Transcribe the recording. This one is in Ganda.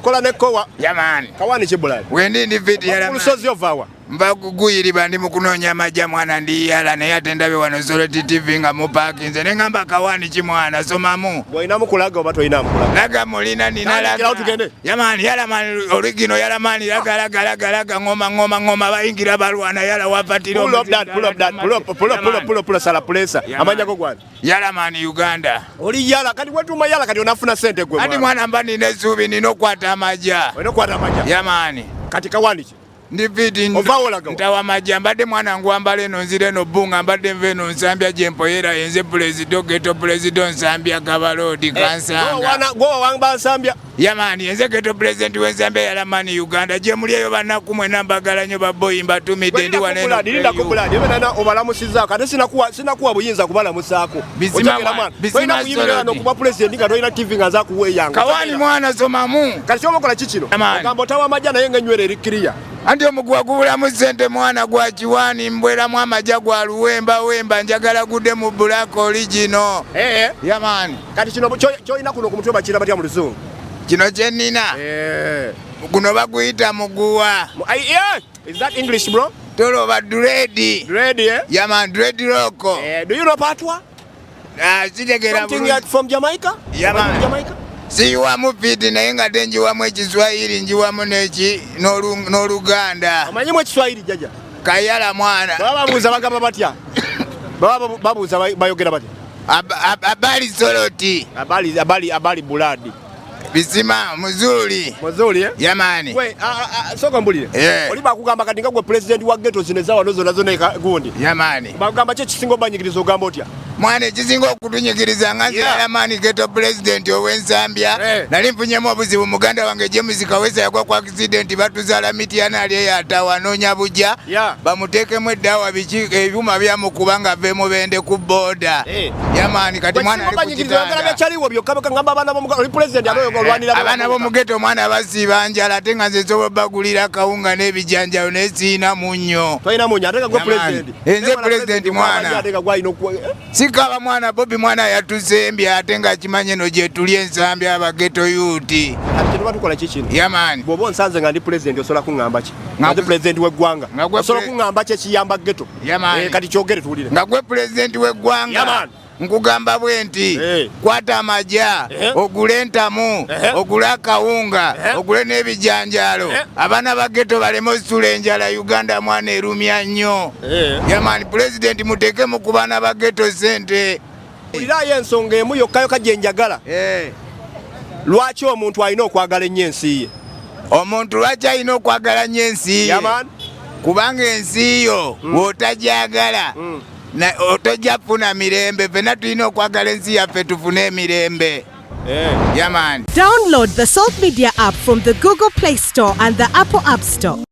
Kola ne kowa. Jamani. Kawani chibulali. Wendi ndi vidi yala. Olusozi ovawa. Mba kuguyiriba ndi mukunoonya amajja mwana ndi yala naye ate ndabe wano Soleti TV nga mupaakinze ne ngamba kawani ki mwana somamu. Olinamu kulaga oba tolinamu kulaga? Laga mulina nina laga. Tugende. Jamani yala mani origino yala mani laga laga laga laga ngoma ngoma ngoma bayingira balwana yala wapatira. Pull up that, pull up that, pull up, pull up, pull up, pull up, pull up, sala pulesa. Amanya go gwani. Yala mani Uganda. Oli yala kati wetuma yala kati onafuna sente gwe. Ati mwana mba nina essuubi nina okukwata amajja. Olina okukwata amajja. Yamani. Kati kawani ki? Ndi vidi ntawa majja mbadde mwana ngwambala eno nzira eno bbunga mbadde nva eno nsambya gye mpoyera enze pulezido geto pulezido nsambya kabaloodi kansanga. Gwe wawamba nsambya. Yamani enze geto pulezidenti w'ensambya yalamani Uganda gye muli eyo bannaku mwena mbagala nnyo baboyi mbatumidde ndi wano eno. Linda kubuladi ebe obalamusizaako ate sinakuwa buyinza kubalamusaako. Bizima bizima solodi. Kuba pulezidenti nga tolina TV nga nza kuweeyanga. Kawani mwana somamu. Kati kyoba okola ki kino? Ogamba otawa amajja naye ng'enywera eri kiriya. Anti omuguwa gubulamu ssente mwana gwa kiwaani mbweramu amajja gwa luwemba wemba njagala gudde mu black original. Eh. Yamani. Kati kino kyolina kuno ku mutwe bakira batya mu luzungu? Kino kye nnina. Eh. Guno baguyita muguwa. Is that English bro? Toloba dread. Dread, eh? Yeah man, dread rock. Eh, do you know patois? Ah, sitegera Something like from Jamaica? Yeah man. Jamaica? Siyiwamu fiti naye nga te njiwamu ekiswahili njiwamu neki n'Oluganda. Omanyimu ekiswahili jjajja? Kayala mwana. Baba babuuza bagamba batya? Baba babuuza bayogera batya? Abali soloti. Abali abali abali buladi. Bizima muzuri. Muzuri eh? Yamani. We, soka mbulire. Yeah. Oli bakugamba kati nga gwe president wa ghetto zino ezawa nozo nazo ne gundi. Yamani. Bakugamba ki ekisinga obanyigiriza ogamba otya? Mwana ekisinga okutunyigiriza nga nze Yamani ghetto president ow'Ensambya. Nali nfunyemu obuzibu muganda wange James Kawesa yagwa ku accident batuzaala Mityana ali eyo atawa anoonya bujja. Bamuteekemu eddawa biki ebyuma byamukuba nga ava e Mubende ku boda. Yamani kati mwana ali ku kitanda. Kyaliwo byokka byokka ngamba abaana b'omu oli president abayoga olwanira abaana b'omu ghetto omwana basiiba njala ate nga nze nsobola obbagulira akawunga n'ebijanjalo naye sirina munnyo. Tolina munnyo ate nga gwe president. Nze president mwana. Ate nga gwalina okuwa Sikaba mwana Bobi mwana yatusembya ate nga kimanye no gye tuli ensambya aba ghetto youth. Kati kye tuba tukola ki kino? Yamani. Bw'oba onsanze nga ndi president osobola kuŋŋamba ki? Nga ndi president w'eggwanga. Osobola kuŋŋamba ki ekiyamba ghetto? Yamani. Kati kyogere tuwulire. Nga gwe president w'eggwanga. Yamani. Nkugamba bwe nti kwata amajja ogule entamu ogule akawunga ogule n'ebijanjaalo abaana ba ghetto baleme osula enjala. Uganda mwana erumya nnyo. Yamani pulezidenti muteekemu ku baana ba ghetto ssente. Wulirayo ensonga emu yokka yokka gye njagala. Lwaki omuntu alina okwagala ennyo ensi ye? Omuntu lwaki alina okwagala nnyo ensi ye? Kubanga ensi yo bw'otagyagala tojja kufuna mirembe. Ffenna tulina okwagala ensi yaffe tufune emirembe. Yamani. Download the Salt Media app from the Google Play Store and the Apple App Store.